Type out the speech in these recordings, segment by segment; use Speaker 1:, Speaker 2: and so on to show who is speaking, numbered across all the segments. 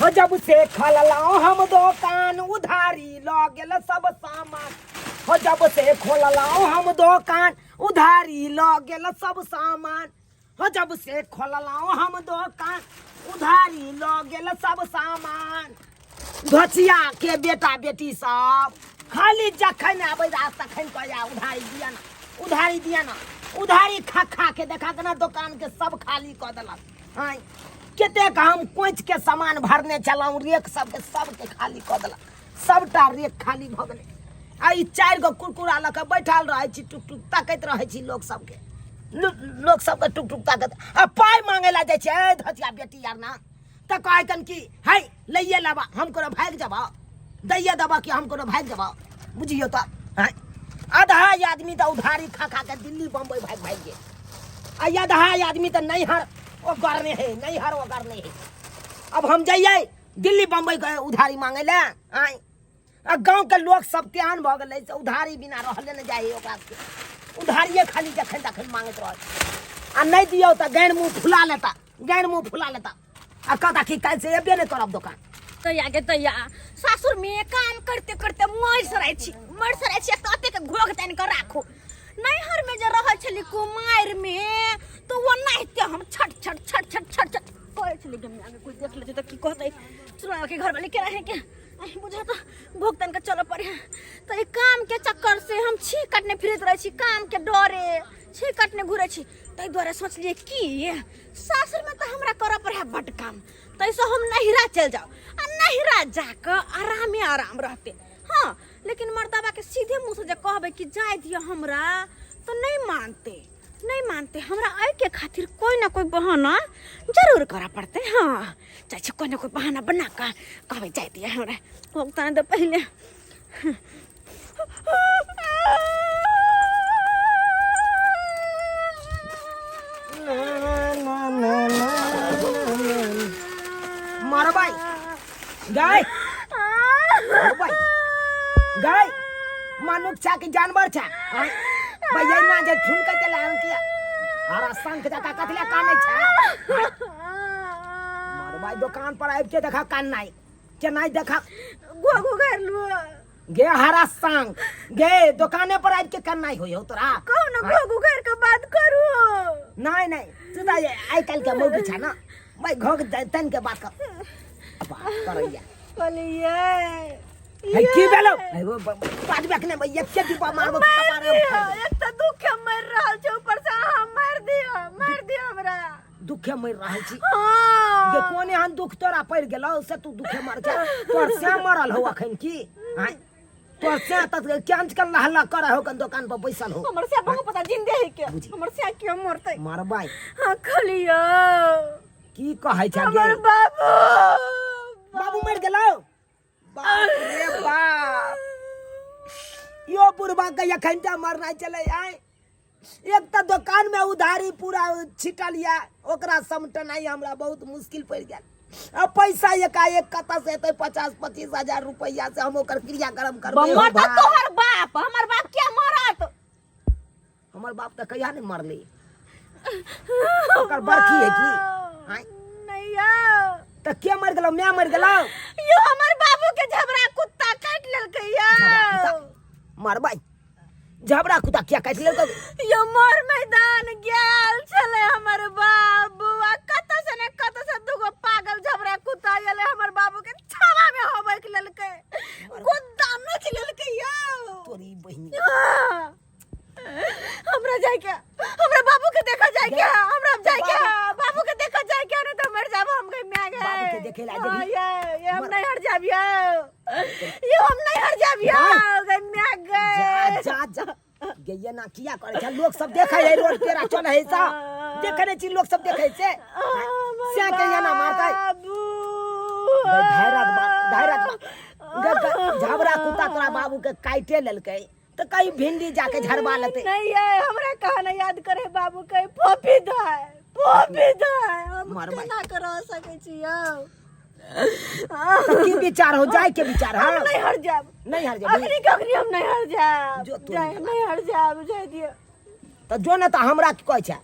Speaker 1: हो जब से खोललहुँ हम दोकान उधारी लऽ गेल सब सामान। हो जब से खोललहुँ हम दोकान उधारी लऽ गेल सब सामान। हो जब से खोललहुँ हम दोकान उधारी लऽ गेल सब सामान। घचिया के बेटा बेटी सब खाली जखन आबै रहा तखन कहै उधारी दिया ना, उधारी दिया ना, उधारी खा खा के देखा के ना दोकान के सब खाली कऽ देलक। आँय कतेक हम कोचि के सामान भरने छलहुँ, रेक सबके सबके खाली कऽ देलक, सबटा रेक खाली भऽ गेलै। आ ई 4 गो कुरकुरा लऽ कऽ बैठल रहै छी, टुक टुक तकैत रहै छी लोक सबके, लोक सबके टुक टुक ताकैत। आ पाइ मांगै लए जाइ छी, ए धचिया बेटी यार ना, तऽ कहै कन कि है लैये लेबा, हम कोनो भागि जेबा, दैये देबा कि हम कोनो भागि जेबा, बुझियौ तऽ। आँय आधा आदमी तऽ उधारी खा खा के दिल्ली बम्बई भागि भागि गेल, आ आधा आदमी तऽ नैहर ओ गरने है, नैहर ओ गरने है। अब हम जइयै दिल्ली बम्बई के उधारी मांगै लए। आँय आ गाँव के लोक सब तेहन भऽ गेलै से उधारी बिना रहले नहि जाइ है ओकरा सबके, उधारिये खाली जखन तखन मांगैत रहै। आ नहि दियौ तऽ गाँड़ मुँह फुला लेता, गाँड़ मुँह फुला लेता आ कहता कि काल्हि से एबे नहि करब दोकान।
Speaker 2: तैया गे तैया सासुर में काम करते करते मर सराय छी, मर सराय छी, एक तऽ अतेक घोघ तानि कऽ राखू। नैहर में जे रहल छली कुमारि में तऽ ओनाहिते हम छट छट छट छट छट छट करै छली। गे माय गे, कोइ देख लेतै तऽ की कहतै? सुना के घरवाली के रहे के अहीं बुझा तऽ भोग तानि कऽ चलऽ पड़े। तऽ ई काम के चक्कर से हम छी कटने फिरैत रहै छी, काम के डरे छी कटने घुरै छी। ताहि दुआरे सोचलियै कि सासुर में तऽ हमरा करऽ पड़े है बड्ड काम, ताहिसँ हम नैहरा चलि जाउ आ नैहरा जाकऽ आरामे आराम रहतै। हाँ लेकिन मर्दाबा के सीधे मुँह से जे कहबै कि जाय दिअ हमरा, तऽ नहि मानतै, नहि मानतै। हमरा एहिके खातिर कोइ ना कोइ बहाना जरूर करऽ पड़तै। हाँ जाइ छी कोइ ना कोइ बहाना बना कऽ कहबै जाय दिअ हमरा, भुगतान दे पहिले।
Speaker 1: मरबै गाय, मरबै गाय, मनुख छा कि जानवर छा? आँय, भैया ना जे झुनके चला हम किया हरा शंख जका कथले कानै छा? आँय, मरबै दोकान पर आबि के देखा कान नाइ केनाइ देखा
Speaker 2: घो घो कर लू
Speaker 1: गे हरा संग गे दोकाने पर आबि के कान नाइ होय हो तोरा।
Speaker 2: कहू ना घो घो कर के बात करू।
Speaker 1: नहीं नहीं तू तो आइ काल्हि के मौगी छा ना भाई, घोघ तन के बात कर बात करैया।
Speaker 2: कहलिए
Speaker 1: है की भेलो? है वो बाजबे के नहीं भैया, के डिब्बा मारबो
Speaker 2: मार
Speaker 1: कपारे में
Speaker 2: दियो,
Speaker 1: फाड़ि देबो।
Speaker 2: एक तो दुखे मर रहल छै, ऊपर से अहाँ मार दियो, मार दियो हमरा।
Speaker 1: दुखे मर रहल छी।
Speaker 2: हाँ।
Speaker 1: गे कोन एहन दुख तोरा पड़ि गेलौ से तू दुखे मर जा? तोर से मरल हो अखन की? आँय तोर से त केहन के लहला करे हो कन दोकान पर बैसल हो।
Speaker 2: हमर से बहुत पता जिंदे है के,
Speaker 1: बुझी।
Speaker 2: हमर से क्यों मरतै?
Speaker 1: मरबै।
Speaker 2: हाँ खलियो।
Speaker 1: की कहै छै गे?
Speaker 2: हमर बाबू।
Speaker 1: बाबू मर गेलौ? बाप रे बाप, यो बुढ़बा के अखन टा मरनाइ चलै। आय एक तऽ दोकान में उधारी पूरा छिटल या, ओकरा समटनाइ हमरा बहुत मुश्किल पड़ि गेल। अब पैसा एकाएक कतऽ से एतै? 50-25 हजार रुपैआ से हम ओकर क्रियाक्रम करबै हो
Speaker 2: मरतौ
Speaker 1: भाय।
Speaker 2: तोहर बाप, हमर बाप किया मरत?
Speaker 1: हमर बाप तऽ कहिया नहि मरलै, ओकर बरखी है की? आँय?
Speaker 2: नहीं यौ।
Speaker 1: तऽ के मरि गेलौ? माय मरि गेलौ?
Speaker 2: यो हमर बाबू के झबरा कुत्ता काटि लेलकै यौ।
Speaker 1: झबरा कुत्ता? मरबै झबरा कुत्ता किया काटि लेलकौ?
Speaker 2: यो मोर मैदान गेल छलै हमर बाबू, आ कतऽ से ने कतऽ से दूगो पागल झबरा कुत्ता एलै, हमर बाबू के छावा में हबक लेलकै, गुद्दा नोच लेलकै यौ।
Speaker 1: तोरी बहिनी।
Speaker 2: हाँ। हमरा जाय के, हमरा बाबू के देखा जाय के, हमरा जाय के, बाबू के देखा जाय के, नहीं तो मर जाब हम गई मैं गए।
Speaker 1: बाबू के देखे ला जेबही?
Speaker 2: हाँ, ये हम नहीं हट जाब यो, ये हम नहीं हट जाब यो, गई मैं गए।
Speaker 1: जा जा जा गैया ना किया करे छै? लोग सब देखे है, रोड पेरा चले है, सा देखे नहीं छी लोग सब देखे से से के ये ना मारतै।
Speaker 2: बाबू।
Speaker 1: गई धैरत बा, धैरत बा। गई, गई, झबरा कुत्ता तोरा बाबू के काटे लेलकै तऽ कहीं भिंडी जाके झड़वा लेतै।
Speaker 2: नहीं ये हमरा कहा नहीं याद करे बाबू के फोफी दाय, फोफी दाय, हम
Speaker 1: मरबै।
Speaker 2: केना कर सकै छी यौ?
Speaker 1: तऽ की विचार हो जाय के विचार?
Speaker 2: हम
Speaker 1: हाँ
Speaker 2: नहीं हट जाब।
Speaker 1: नहीं हट जाब।
Speaker 2: अखनी के अखनी हम नहीं हट जाब।
Speaker 1: जो तोरी
Speaker 2: जाय,
Speaker 1: गला।
Speaker 2: नहीं हट जाब, जाय दियो।
Speaker 1: तऽ जो ने तऽ हमरा की कहै छै।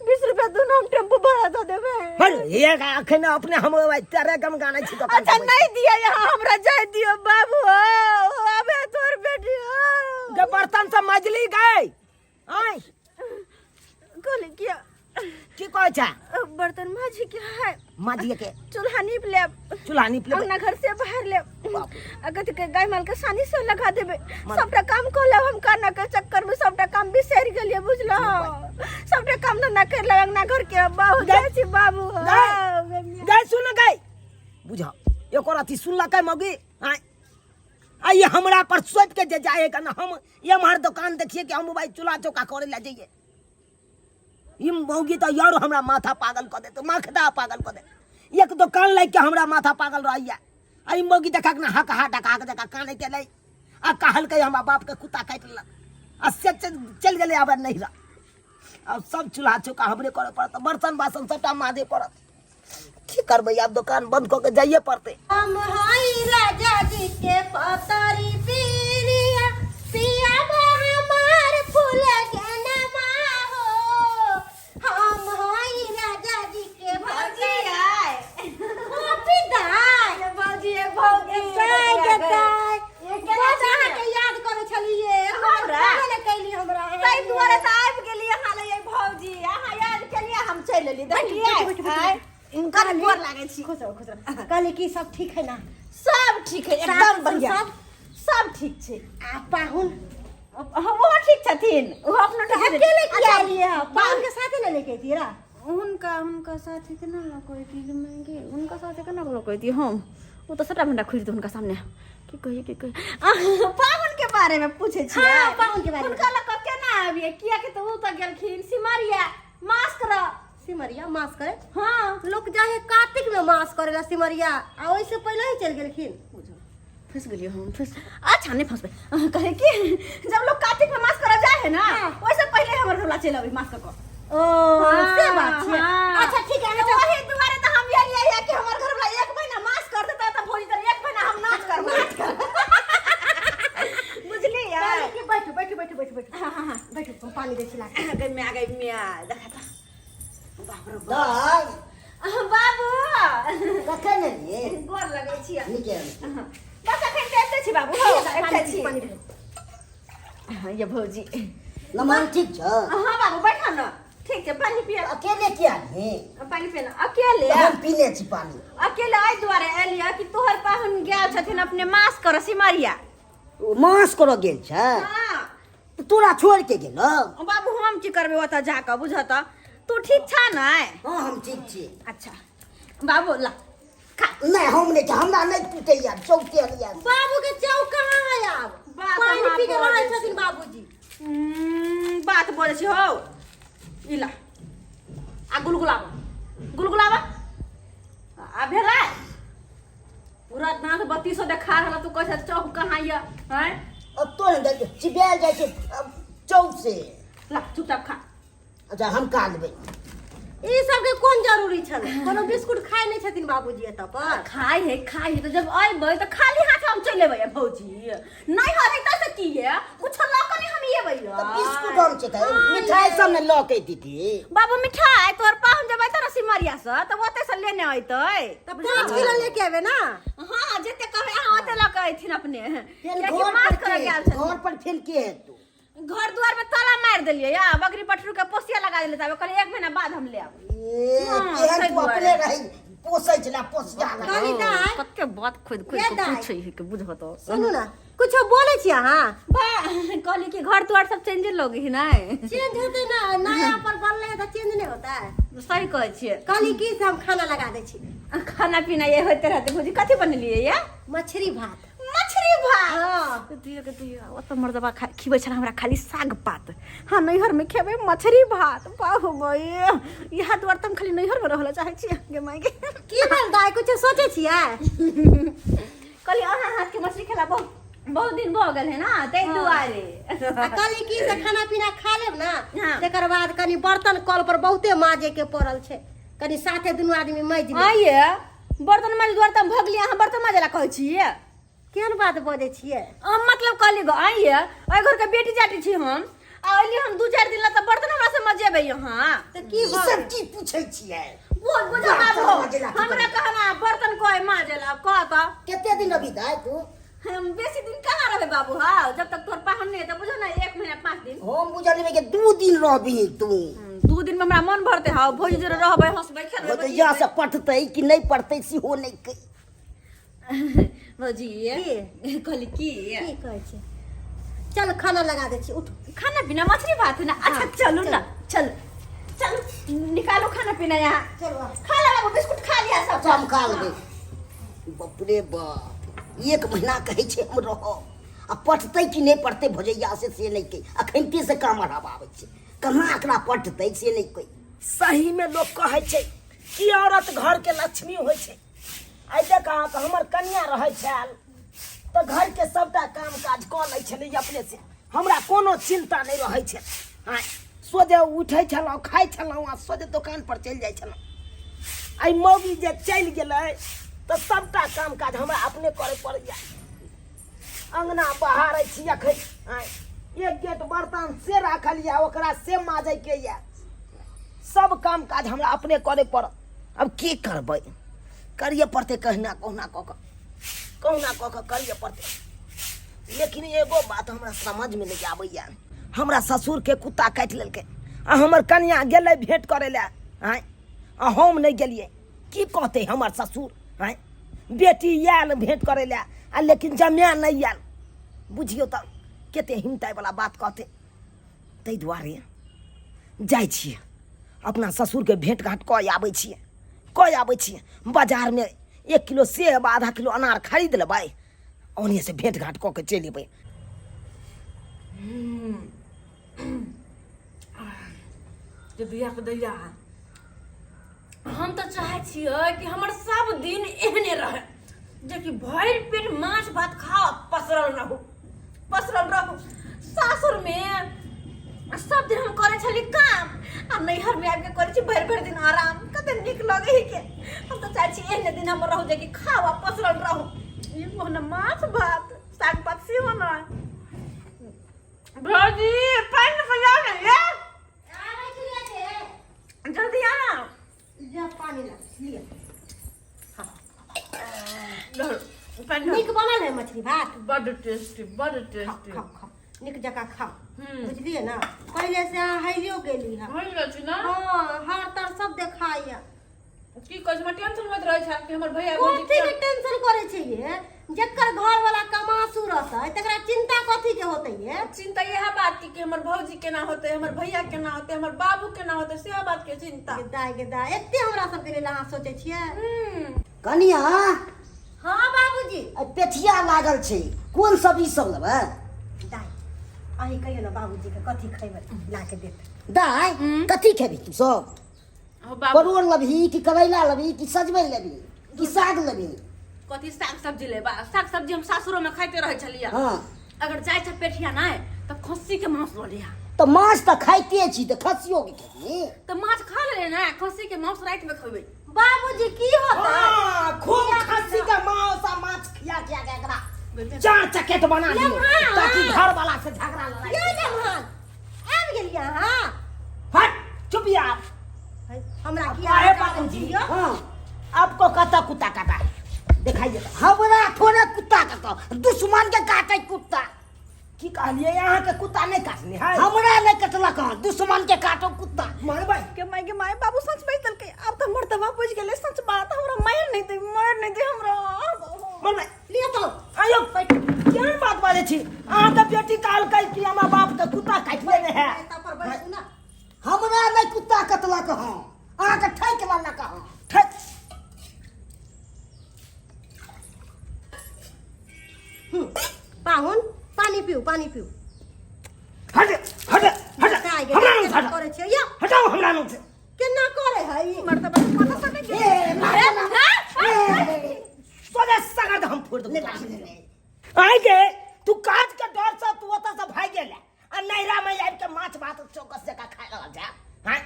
Speaker 2: 20 रुपया दू हम टेम्पू भाड़ा दऽ देबै।
Speaker 1: हर एक अखन अपने हम तेरे गम गानै छी दोकान।
Speaker 2: अच्छा, नहीं दिया यहाँ, हमरा जाय दियो बाबू हो, अबे तोर बेटी हो।
Speaker 1: गे, बर्तन सब मजली गए आय?
Speaker 2: कहले किया?
Speaker 1: की कहै छै?
Speaker 2: बर्तन माजी के है।
Speaker 1: माजिए के।
Speaker 2: चूल्हा नीप लेब।
Speaker 1: चूल्हा नीप लेबै।
Speaker 2: अंगना घर से बाहर लेब।
Speaker 1: बाप रे।
Speaker 2: आ कथी के गाय माल के सानी से लगा देबै, सबटा काम कऽ लेब। हम काना के चक्कर में सबटा काम बिसरि गेलियै, बुझलौ? सबटा काम धंधा कर लेब अंगना घर के। बहुत जाइ छी बाबू हो।
Speaker 1: गाय गाय, सुन गाय, बुझ एको अथी सुनलकै मौगी आय आ ये हमरा पर सोच के जे जाए ना, हम एम्हर दोकान देखिए कि हम भाई चूल्हा चौका करे ला जाइए। ई मौगी तऽ यार हमरा माथा पागल कऽ देत, माखदा पागल कऽ देत। एक दोकान लागि के हमरा माथा पागल रहैया आ ई मौगी देखा के ना हक हा डका के देखा काने के लै आ कहलकै हमरा बाप के कुत्ता काटि लेलक आ से चलि गेलै। आब नहीं रह, आब सब चूल्हा चौका हमरे करऽ पड़त, बर्तन बासन सबटा माजे पड़त। की करबै, आब दोकान बंद कऽ के जाइए पड़तै।
Speaker 3: हम हई राजा जी के पतरी पीरिया, पिया हमार फूल गेनमा हो। हम हई राजा जी के
Speaker 2: भौजी आय।
Speaker 3: कॉपी दाय।
Speaker 2: भौजी, ए भौजी।
Speaker 3: दाय के दाय।
Speaker 2: केना?
Speaker 3: बस अहाँके याद करै छलियै।
Speaker 2: हमरा?
Speaker 3: हमरा ने कैली हमरा।
Speaker 2: ताहि दुआरे तऽ आबि गेलियै अहाँ लग भौजी। अहाँ याद केलियै, हम चलि एलियै। देखलियै आय, कनि गोर लागै छी।
Speaker 3: खुश रहो, खुश रहो। कहली कि सब ठीक है ना?
Speaker 2: सब ठीक है, एकदम
Speaker 3: सास,
Speaker 2: बढ़िया।
Speaker 3: ससुर?
Speaker 2: सब ठीक छै।
Speaker 3: आ पाहुन?
Speaker 2: हाँ, ओहो ठीक छथिन, ओहो अपनो ठीक छथिन।
Speaker 3: अकेले किया
Speaker 2: अच्छा,
Speaker 3: एलियै हँ? पाहुन के साथे ने लेके अयतियै रा।
Speaker 2: हुनका साथे केना लऽ कऽ अयती मागे? हुनका साथे केना लऽ कऽ अयती हम? ओ तऽ सबटा भंडा खुलि जेतै हुनका सामने। की कहियै, की कहियै? पाहुन के बारे में पूछै छियै?
Speaker 3: हाँ, पाहुन के बारे में।
Speaker 2: हुनका लऽ कऽ केना अबियै? कियाकि तऽ ओ तऽ गेलखिन सिमरिया मास्क रह।
Speaker 3: सिमरिया मास करे?
Speaker 2: हाँ।
Speaker 3: लोक जाहे कार्तिक में मास करेला सिमरिया, आ ओहिसे पहिले ही चलि गेलखिन।
Speaker 2: फंस गेलियै हम, फंस। अच्छा, नहीं फंसबै। कहे कि जब लोग कार्तिक में मास्क करऽ जाए है ना, ओहिसे पहिले हमर घरवाला चलि अबै मास्क कऽ।
Speaker 3: ओ, से बात छै।
Speaker 2: हाँ।
Speaker 3: अच्छा, ठीक है।
Speaker 2: तऽ ओही दुआरे तऽ हम एलियै है कि हमर घरवाला एक महीना मास्क कर देता तऽ भौजी तर एक महीना हम नाच करब, नाच करब, बुझलियै?
Speaker 3: कहली कि बैठू, बैठू, बैठू, बैठू, बैठू।
Speaker 2: हाँ हाँ हाँ
Speaker 3: बैठू, हम पानी दै छी ला।
Speaker 2: गई मैं, गई मैं, देखा तऽ बाप रे बाप।
Speaker 1: दाय।
Speaker 2: बाबू।
Speaker 1: कखन एलियै?
Speaker 2: गोर लगै छियै।
Speaker 1: नीके।
Speaker 2: बस अखन तऽ एते छी बाबू, हो एते छी।
Speaker 3: पानी दे।
Speaker 2: हाँ, ये भौजी।
Speaker 1: नमन ठीक छ?
Speaker 2: हाँ बाबू, बैठा न। ठीक छै, पानी पिया।
Speaker 1: अकेले किया रे?
Speaker 2: पानी पिया न अकेले।
Speaker 1: हम पीने छी पानी।
Speaker 2: अकेले एहि दुआरे एलियै कि तोहर पाहुन गेल छथिन अपने मास कर सिमरिया।
Speaker 1: ओ मास करऽ गेल छै?
Speaker 2: हाँ।
Speaker 1: तऽ तोरा छोड़ के गेल?
Speaker 2: बाबू, हम की करबै ओतऽ जाकऽ? बुझऽ तऽ तू ठीक छा ने?
Speaker 1: हाँ, हम ठीक छी।
Speaker 2: अच्छा बाबू, ला खा।
Speaker 1: नहि, हम नहि, हमरा नहि टूटैया चौके लिया।
Speaker 3: बाबू के चौक कहाँ है आब?
Speaker 2: बात
Speaker 3: पानी
Speaker 2: अहाँ
Speaker 3: पी के
Speaker 2: बजै
Speaker 3: रहै
Speaker 2: छी।
Speaker 3: छथिन बाबूजी।
Speaker 2: बात बोलै छी हौ। ई ला आ गुलगुलाबा, गुलगुलाबा आ भेलै। पूरा दाँत बत्तीसो देखा रहल, तू कहै छ चौक कहाँ यऽ? हैं।
Speaker 1: अब तो ने चिबायल जाइ छै अब चौक से।
Speaker 2: ला, चुपचाप खा।
Speaker 1: अच्छा, हम खा लेबै।
Speaker 3: ई सबके कोन जरूरी छलै? कोनो बिस्कुट खाइ नहि छथिन बाबूजी एतऽ पर?
Speaker 2: खाइ है, खाइ है। तऽ जब अयबै तऽ खाली हाथ हम चलि एबै भौजी? नहि हरै तऽ से की है, कुछ लऽ कऽ नहि हम एबै?
Speaker 1: तऽ बिस्कुट हम छै, मिठाई सब ने लऽ के दीदी।
Speaker 2: बाबू, मिठाई तोहर पाहुन जब अयतै ने सिमरिया से तऽ ओतै से लेने अयतै।
Speaker 3: तऽ 5 किलो लेके एबै ना?
Speaker 2: हाँ, जते कहबै अहाँ ओते लऽ कऽ अयथिन अपने।
Speaker 1: फेर
Speaker 2: कियाकि
Speaker 1: घर
Speaker 2: मास
Speaker 1: पर
Speaker 2: करऽ
Speaker 1: के
Speaker 2: गेल छथिन।
Speaker 1: घर पर फेर के हेतौ?
Speaker 2: घर दुआर में ताला मारि देलियै या बकरी पठरू के पोसिया लगा देलियै, तब कहलियै एक महीना बाद हम लेब।
Speaker 1: ए।
Speaker 2: हाँ,
Speaker 1: केहन
Speaker 2: ताहि
Speaker 1: तू
Speaker 2: दुआरे।
Speaker 1: अपने रही पोसै छला पोसिया लगा।
Speaker 3: कहली दाय।
Speaker 2: कते बात खोद खोद
Speaker 3: ये
Speaker 2: के
Speaker 3: दाय।
Speaker 2: पूछै है के बुझत तो।
Speaker 3: सुनू ना, कुछो बोलै छी अहाँ?
Speaker 2: बा, कहली कि घर द्वार सब चेंज लोग ही नहीं?
Speaker 3: चेंज होतै ना, नया पर बनलै तऽ चेंज नहि होतै?
Speaker 2: सही कहै छियै।
Speaker 3: कहली कि से हम खाना लगा दै छी।
Speaker 2: खाना पीना ये होते रहते। भौजी, कथी बनेलियै या?
Speaker 3: मछली भात।
Speaker 2: मछली भात?
Speaker 3: हाँ।
Speaker 2: दियो के दियो, ओतऽ मर्दबा खा खिबै छल हमरा खाली साग पात। हाँ, नैहर में खेबै मछली भात। बाहु गई, इएह दुआरे तऽ हम खाली नैहर में रहल चाहै छी गे माय गे।
Speaker 3: की भेल दाय, कुछो सोचै छियै?
Speaker 2: कहली अहाँ हाथ के मछली खेला बहुत बहुत दिन भऽ गेल है ना, ताहि दुआरे।
Speaker 3: आ कहली कि से खाना पीना खा लेब ना,
Speaker 2: हाँ।
Speaker 3: तकर बाद कनी बर्तन कल पर बहुते माजे के पड़ल छै, कनी साथे दुनू आदमी माजि लेब।
Speaker 2: आइए बर्तन माजे दुआरे तऽ हम भगलियै, अहाँ बर्तन माजे ला कहै छियै?
Speaker 3: केहन बात बजै छियै?
Speaker 2: हम मतलब कहली गो आइए, एहि घरके बेटी जाटी छी हम। आ अइली हम दू चारि दिन ला तऽ बर्तन हमरा से मजेबै यहाँ।
Speaker 3: तऽ की
Speaker 4: ई
Speaker 3: भऽ
Speaker 4: सब की पूछै छियै?
Speaker 2: बोल बुझ
Speaker 4: बर्तन
Speaker 2: बाबू,
Speaker 4: मजेला की
Speaker 2: हमरा
Speaker 4: करबै?
Speaker 2: कहना बर्तन कोई माजेला कह तऽ।
Speaker 4: कते दिन अभी दाय तू?
Speaker 2: हम बेसी दिन कहाँ रहबै बाबू? हाँ, जब तक तोर पाहुन नहीं तऽ बुझो ना 1 महीना 5 दिन।
Speaker 4: हम बुझलियै कि 2 दिन रहबही तू।
Speaker 2: 2 दिन में हमरा मन भरते। हाँ, भौजी जरे रहबै, हंसबै खेलबै।
Speaker 4: भौजैया से पटतै कि नहि पटतै सेहो नहि कहि।
Speaker 2: भौजी
Speaker 3: की?
Speaker 2: कहली की?
Speaker 3: की कहै छै? चल, खाना लगा दै छी, उठ।
Speaker 2: खाना पीना मछली भात है ना? अच्छा।
Speaker 3: हाँ,
Speaker 2: चलो ना, चल चल, निकालो खाना पीना यहाँ।
Speaker 3: चलो आ।
Speaker 2: खा ले बाबू, बिस्कुट खा लिया सब।
Speaker 4: अच्छा, हम खा लेबै। बाप रे बाप, 1 महीना कहै छै हम रहब, आ पटतै कि नहि पटतै भौजैया से से नहि कहि। अखनिते से कामर हवा आबै छै, कहाँ एकरा पटतै से नहि कहि।
Speaker 1: सही में लोग कहै छै कि औरत घर के लक्ष्मी होइ छै। आइ देख अहाँके, हमर कनिया रहै छल तऽ घर के सबटा काम काज कऽ लै छलै अपने से, हमरा कोनो चिंता नहि रहै छै। आँय, सोझे उठै छलहुँ, खाइ छलहुँ आ सोझे दोकान पर चलि जाइ छलहुँ। आइ मौगी जे चलि गेलै तऽ सबटा काम काज हमरा अपने करे पड़ैया। अंगना बहारै छी अखन। आँय, एक गेट बर्तन से राखल यऽ, ओकरा से माजैके यऽ। सब काम काज हमरा अपने करे पड़त। अब की करबै, करिए पड़तै। कहुना कहुना कऽ कऽ, कहुना कऽ कऽ करिए पड़तै। लेकिन एगो बात हमरा समझमे नहि आबैए, हमरा ससुरके कुत्ता काटि लेलकै आ हमर कनिया गेलै भेँट करै लए। आँय, आ हम नहि गेलियै, की कहतै हमर ससुर? आँय, बेटी आयल भेँट करै लए आ लेकिन जमाए नहि आयल, बुझियौ तऽ कते हिमताइवला बात कहतै। ताहि दुआरे जाइ छियै, अपना ससुरके भेँट घाँट कऽ आबै छियै, कऽ आबै छियै। बाजारमे 1 किलो सेब, आधा किलो अनार खरीद लेबै, ओन्हिएसँ भेँट घाँट कऽ के चलि अयबै।
Speaker 2: जे दैया के दैया, हम तऽ चाहै छियै कि हमर सब दिन एहने रहे, जेकि भरि पेट माछ भात खाओ, पसरल रहू, पसरल रहू। सासुरमे सब दिन हम करै छली काम आ नैहरमे आबि के करै छी भरि भरि दिन आराम। कते नीक लगै है के। हम तऽ चाहै छी एहने दिन हमर रहू, जेकि खाओ आ पसरल रहू। ई ने माछ भात साग पात सेहो नहि। भौजी, पानि पिया ने ये।
Speaker 3: आबै छी रे।
Speaker 2: जल्दी आ ना।
Speaker 3: जा, पानी ला लिअ।
Speaker 2: पानि।
Speaker 3: नीक बनल है मछली भात?
Speaker 2: बड टेस्टी, बड
Speaker 3: खाओ।
Speaker 2: टेस्टी।
Speaker 3: खाओ खाओ, नीक जकाँ खाओ।
Speaker 2: हम्म।
Speaker 3: बुझलियै ने, पहिले से अहाँ हैरियो गेली हँ।
Speaker 2: होइ गेल छी ना?
Speaker 3: हँ, हर तर सब देखाइया।
Speaker 2: की कहै छै, हमरा टेंशन होइत रहै छै कि हमर भैया भौजी।
Speaker 3: कथी के टेंशन करै छै ये? जेकर घर वाला कमासू रहतै तकरा चिंता कथी के होतै ये?
Speaker 2: चिंता इएह बात की कि हमर भौजी केना होतै, हमर भैया केना होतै, हमर बाबू केना होतै, सेह बात के चिंता।
Speaker 3: गे दाय गे दाय, एते हमरा सबके लेल अहाँ सोचै छियै?
Speaker 2: हम्म।
Speaker 4: कनिया।
Speaker 3: हाँ बाबूजी।
Speaker 4: आइ पेठिया लागल छै, कोन सब ई सब लेबै?
Speaker 3: दाय, अहीं कहियौ ने बाबूजी के, कथी खैबै ला के देत।
Speaker 4: दाय, कथी खेबही तू सब?
Speaker 2: हो बाबू।
Speaker 4: परोड़ लेबही कि करैला लेबही कि सजमनि लेबही कि साग लेबही?
Speaker 2: कथी साग सब्जी लेबा? साग सब्जी हम सासुरो में खाइते रहै छलियै।
Speaker 4: हाँ।
Speaker 2: अगर जाइ छै पेठिया नहि तऽ खस्सी के मांस लऽ लिहा।
Speaker 4: तऽ माछ तऽ खाइते छी, तऽ खस्सियो के खेबही?
Speaker 2: तऽ माछ खा लेले ने, खस्सी के मांस राति में खेबै।
Speaker 3: बाबूजी, की होतै?
Speaker 1: हाँ, खूब खस्सी के मांस आ माछ खिया खिया के एकरा चार चकेट बना दियो,
Speaker 3: लेमहान।
Speaker 1: ताकि घर वाला से झगड़ा लड़ाई।
Speaker 3: ये लेमहान, आबि गेलियै अहाँ?
Speaker 1: हट, चुप यार।
Speaker 3: है, हमरा की
Speaker 1: काहे बाबूजी?
Speaker 4: हाँ।
Speaker 1: आपको कतऽ कुत्ता काटा है? दिखाइए तो।
Speaker 4: हमरा थोड़े कुत्ता कतऽ, दुश्मन के काटे कुत्ता।
Speaker 1: की कहलिए? अहाँ के कुत्ता नहीं काटने है?
Speaker 4: हमरा नहि कटलक हँ, दुश्मन के काटो कुत्ता।
Speaker 1: मारबै।
Speaker 2: के माय के माय, बाबू सच बाजि देलकै। आब तऽ मर्दबा बुझि गेलै सच बात। हमरा मारि नहि दे, मारि नहि दे हमरा।
Speaker 1: मारबै।
Speaker 3: लिअ तो।
Speaker 1: आयो, केहन बात बाजै छी? अहाँके बेटी कहलकै कि हमरा बाप के कुत्ता काटि लेने है।
Speaker 3: एतऽ पर बैसू ने।
Speaker 4: हमरा नहि कुत्ता कटलक हँ, अहाँके ठकि लेलक हँ।
Speaker 1: ठक।
Speaker 3: पाहुन, पानी पीऊ, पानी पीऊ।
Speaker 1: हट हट हट।
Speaker 3: दाय गे,
Speaker 1: हमरा लग से
Speaker 3: केना
Speaker 1: हट।
Speaker 3: करै छियै यौ?
Speaker 1: हटाओ हमरा लग से।
Speaker 3: केना करै है ई?
Speaker 2: मर्दबा के माथा सटक गेलै।
Speaker 4: ए, मार ना। ए,
Speaker 1: सोझे सगद हम फोड़ देबो।
Speaker 4: नहि, नहि, नहि।
Speaker 1: आइ गे, तू काज के डर से तू ओतऽ से भागि गेले आ नैहरा में आबि के माछ भात चौकस जकाँ खाय लगल छै। हैं,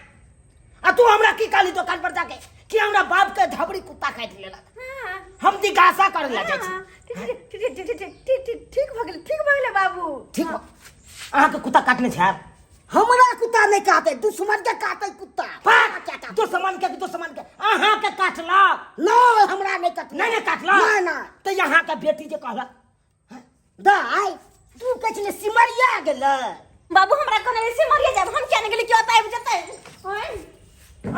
Speaker 1: आ तू हमरा की कहली दुकान पर जाके कि हमरा बाप के धबरी कुत्ता काटि लेलक?
Speaker 2: हाँ।
Speaker 1: हम दिगासा करे ला जाइ छी।
Speaker 2: हाँ, ठीक ठीक ठीक ठीक ठीक ठीक ठीक, ठीक भऽ गेलै, ठीक भऽ गेलै बाबू।
Speaker 1: ठीक, अहाँके कुत्ता काटने छै?
Speaker 4: हमरा कुत्ता नहि काटै, दुश्मन के काटै कुत्ता।
Speaker 1: भाग!
Speaker 4: क्या काटै?
Speaker 1: दुश्मन के, दुश्मन के अहाँ के काटलक?
Speaker 4: नहि, हमरा नहि काटलक।
Speaker 1: नहि, नहि काटलक?
Speaker 4: नहि, नहि।
Speaker 1: तऽ यहाँ के बेटी जे कहलक।
Speaker 4: दाइ, तू कहै छलै सिमरिया गेलै।
Speaker 2: बाबू हमरा कहने रहे सिमरिया जायब, हम किया नहि गेली? कि ओतऽ आबि जेतै? आँय?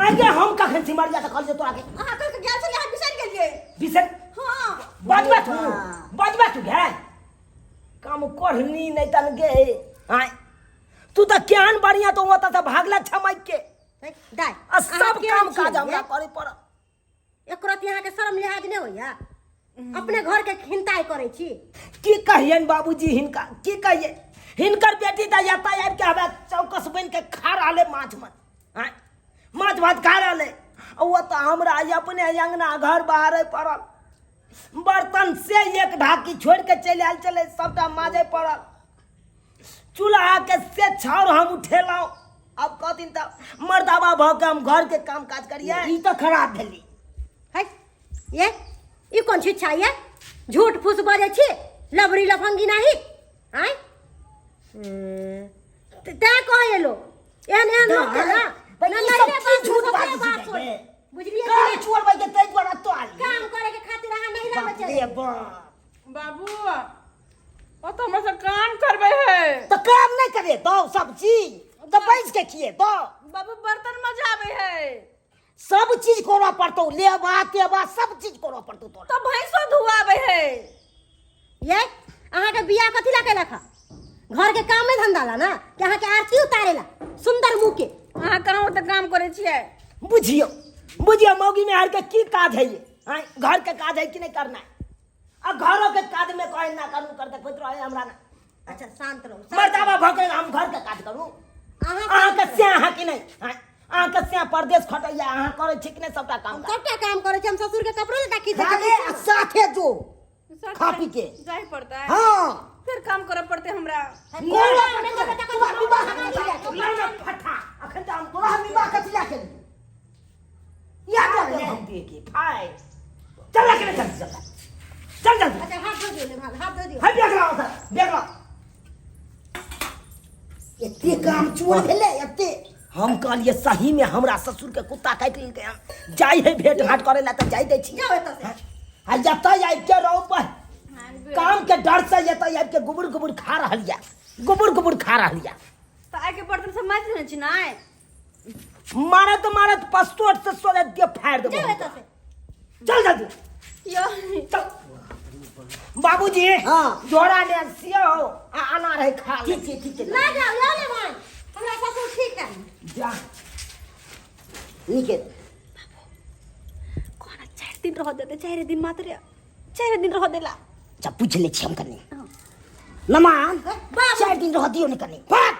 Speaker 1: आगे हम कखन सिमरिया तऽ कहलियै तोरा के?
Speaker 2: अहाँ कहि के गेल छलियै, अहाँ बिसरि गेलियै।
Speaker 1: बिसरि?
Speaker 2: हँ।
Speaker 1: बजबे तू, बजबे तू गे, काम करनी नहि तन गे। आँय, तू तऽ केहन बढ़िया, तो ओतऽ से भागला छमैक के।
Speaker 3: दाइ,
Speaker 1: आ सब
Speaker 3: अहाँ केहन
Speaker 1: काम
Speaker 3: छियै
Speaker 1: काज हमरा
Speaker 3: ये?
Speaker 1: करे पड़ल।
Speaker 3: एको रत्ती अहाँके शरम लिहाज नहि होइया? अपने घर के खिंताई करै छी।
Speaker 1: की कहियन बाबूजी हिनका, की कहिए? हिनकर बेटी तऽ एतऽ आबि के हमरा चौकस बनि के खा रहल है माछ मत, आँय, माछ भात खा रहल है। आ ओतऽ हमरा अपने अंगना घर बाहरे पड़ल, बर्तन से एक ढाकी छोड़ि के चलि आयल छलै, सबटा माजे पड़ल, चूल्हा के से छाउर हम उठेलहुँ। अब कहथिन तऽ मर्दाबा भऽ के हम घर के काम काज करियै?
Speaker 4: ई तऽ खराब भेली।
Speaker 3: है ये, ई कोन शिक्षा ये? झूठ फूस बजै छी, लबरी लफंगी नाही। आँय, तैं कहै लोक एहन एहन लोक के ना
Speaker 4: भाई,
Speaker 3: ना
Speaker 4: ई सब
Speaker 3: नहिरे
Speaker 4: की
Speaker 3: बाप
Speaker 4: झूठ
Speaker 3: ससुरे
Speaker 4: बाजै
Speaker 3: बाप
Speaker 4: छी
Speaker 3: होय।
Speaker 4: गे?
Speaker 3: बुझलियै
Speaker 4: काम
Speaker 3: कि नहि?
Speaker 4: छोड़बै के ताहि दुआरे तो आली।
Speaker 3: काम करे के खातिर अहाँ नहिरा में
Speaker 4: बाप
Speaker 3: चलि
Speaker 4: रे बाप।
Speaker 5: बाबू, ओ तो हमरा से काम करबै है।
Speaker 4: तऽ काम नहि करे दौ सब चीज, तऽ बैस के खिए दौ।
Speaker 5: बाबू, बर्तन मजाबै है।
Speaker 4: सब चीज करऽ पड़तौ, लेबा तेबा सब चीज करऽ पड़तौ तोरा।
Speaker 5: तो भैंसो धुआबै है।
Speaker 3: ये, अहाँके बियाह कथी ला केलक हँ? घर के कामे धंधा ला ना कि अहाँके आरती उतारे ला सुंदर मुँह के?
Speaker 5: अहाँ कहाँ ओते काम करै छियै?
Speaker 1: बुझियौ, बुझियौ, मौगी में हार के की काज है ये? आँय, घर के काज है कि नहीं करना है? आ घरों के काज में कहे ना करू, कर देखैत रहे हमरा ना।
Speaker 3: अच्छा, शांत रहू, शांत।
Speaker 1: मर्दाबा भऽ के हम घर के काज करू?
Speaker 3: अहाँ
Speaker 1: अहाँ के से अहाँ कि नहीं? आँय, अहाँ के से परदेश खटैया, अहाँ करै छी कि नहीं सबटा काम
Speaker 3: हम
Speaker 1: काज?
Speaker 3: सबटा काम करै छी, हम ससुर के कपड़ो लत्ता खींच दै
Speaker 4: खा ले आ
Speaker 3: छी।
Speaker 4: साथे जो खा पी के
Speaker 5: जाय पड़तै।
Speaker 4: हाँ।
Speaker 5: फिर काम करऽ पड़तै हमरा।
Speaker 4: करऽ पड़तै। तोरा विवाह कथी लए केलियै?
Speaker 1: ना ना फटा, अखन तऽ हम
Speaker 4: तोरा विवाह कथी लए केलियै?
Speaker 1: या तो हम दिए की फाय, चल के चल चल चल जल्दी।
Speaker 3: अच्छा, हाथ धो दियौ ने, हाथ धो दियौ।
Speaker 1: हाय, बैग लाओ सर, बैग लाओ।
Speaker 4: एते काम चोर भेलै एते।
Speaker 1: हम कहलिए सही में हमरा ससुर के कुत्ता काटि लेलकै हन, जाइ है भेंट घाट करे ला तऽ जाइ दै छी।
Speaker 3: जाउ एतऽ से।
Speaker 1: आ जतऽ आबि के रहो पर काम के डर से एतऽ आबि के गुबुर गुबुर खा रहल या, गुबुर गुबुर खा रहल या।
Speaker 5: तऽ आइके बर्तन सब माजि देने छी नै?
Speaker 1: मारत मारत पस्तोट से सोरे दे फाड़ देबो।
Speaker 3: जाउ एतऽ से।
Speaker 1: चल जल्दी।
Speaker 5: यो।
Speaker 1: चल बाबूजी।
Speaker 4: हाँ।
Speaker 1: जोड़ा ने सियो आ अनार है, खा ले।
Speaker 4: ठीक छै, ठीक छै।
Speaker 3: ना जाउ, लऽ लेब हम। हमरा ससुर ठीक है।
Speaker 1: जा।
Speaker 4: नीके।
Speaker 2: कोना 4 दिन रह देते, 4 दिन मात्र, 4 दिन रह देला।
Speaker 4: अच्छा, पूछि लै छी हम कनि। नमान, 4 दिन रह दियौ ने कनि।
Speaker 1: भाग,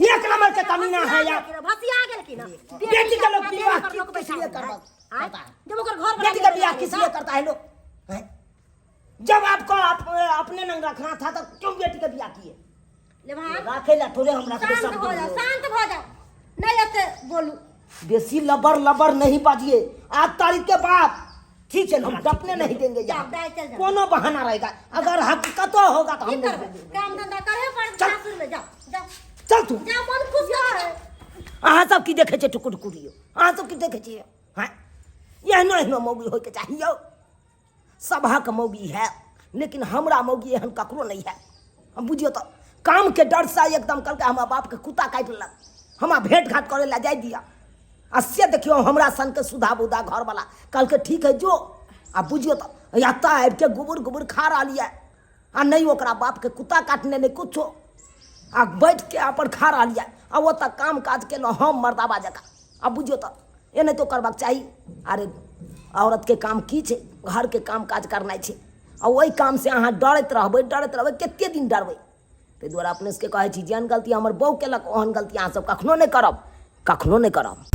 Speaker 1: एक नंबर के कमीना है यार।
Speaker 3: भसिया गेल की ना?
Speaker 1: बेटी का लोग विवाह
Speaker 3: पर लोग
Speaker 1: किस लिए करता
Speaker 3: आँय?
Speaker 1: करता है?
Speaker 3: जब ओकर घर
Speaker 1: बेटी का ब्याह किस लिए करता है लोग, हैं? जब आपको आप अपने नंग रखना था तो क्यों बेटी का ब्याह किए?
Speaker 3: लेभान,
Speaker 4: राखै ला थोड़े हम रखबै।
Speaker 3: शांत
Speaker 4: सब
Speaker 3: भऽ जाओ, शांत भऽ जाओ, नहीं एते बोलू।
Speaker 1: बेसी लबर लबर नहीं बाजिए आज तारीख के बाद।
Speaker 4: ठीक छै
Speaker 1: हम
Speaker 4: नमान।
Speaker 1: डपने नहीं देंगे यहाँ।
Speaker 3: जाओ, चल जाओ।
Speaker 1: कोनो बहाना रहेगा, अगर हकीकतो होगा तो
Speaker 3: की
Speaker 1: हम नहीं
Speaker 3: करबै?
Speaker 1: देंगे।
Speaker 3: काम धंधा करे पर
Speaker 1: चल।
Speaker 3: सासुर में जाओ, जाओ।
Speaker 1: चल तू।
Speaker 3: जाओ, मन खुश कर।
Speaker 1: अहाँ सब की देखै छियै टुकुर टुकुर यौ? अहाँ सब की देखै छियै? हाँ, एहनो एहनो मौगी होइके चाही यौ। सभक मौगी है, लेकिन हमरा मौगी एहन ककरो नहीं है। हम बुझियौ तऽ कामके डरसँ एकदम कहलकै हमरा बापके कुत्ता काटि लेलक, हमरा भेंट घाट करै लए जाय दिअ। आ से देखियौ, हमरा सनके सुधा बुधा घरवला कहलकै ठीक है जो। आ बुझियौ तऽ एतऽ आबिके गुबुर गुबुर खा रहल यऽ आ नहि ओकरा बापके कुत्ता काटने, नहि कुछो, आ बैठ के अपन खा रहल यऽ। आ ओतऽ काम काज केलहुँ हम मर्दाबा जकाँ। आ बुझियौ तऽ एनाहितो करबाक चाही। अरे, औरतके काम की छै? घरके काम काज करनाइ छै। आ ओहि कामसँ अहाँ डरैत रहबै, डरैत रहबै, कते दिन डरबै? ताहि दुआरे अपने सबके कहै छी, जेहन गलती हमर बहू केलक ओहन गलती अहाँ सब कखनो नहि करब, कखनो नहि करब।